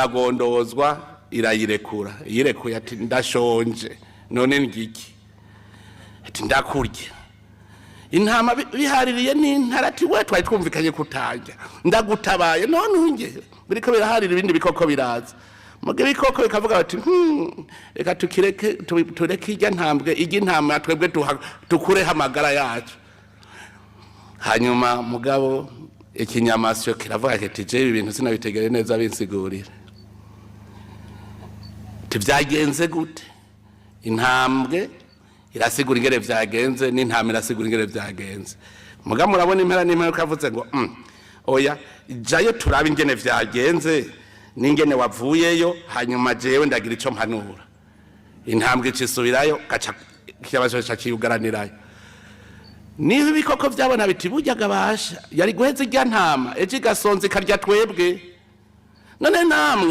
Iragondozwa, irayirekura. Iyirekuye ati: "Ndashonje, none ngiki?" Ati: "Ndakurya." Intama bihaririye n'intara ati: "We twari twumvikanye kutarya, ndagutabaye none unge." Biriko biraharira, ibindi bikoko biraza. Muga ibikoko bikavuga bati: reka tukireke, tureke irya ntambwe irya intama, twebwe tukureho amagara yacu." Hanyuma mugabo ikinyamasyo kiravuga kiti: "Je ibi bintu sinabitegere neza, binsigurire." Ati: "Vyagenze gute?" Intambwe irasigura ingene vyagenze, n'intama irasigura ingene vyagenze. Muga murabona impera n'impera kavuze ngo: oya, jayo turabe ingene vyagenze n'ingene wavuyeyo, hanyuma jewe ndagira ico mpanura." Intambwe icisubirayo, gaca ikibazo ca kiyugaranirayo. Niho ibikoko vyabona biti: "Burya gabasha yari guheza irya ntama, ejo igasonza ikarya twebwe. None namwe."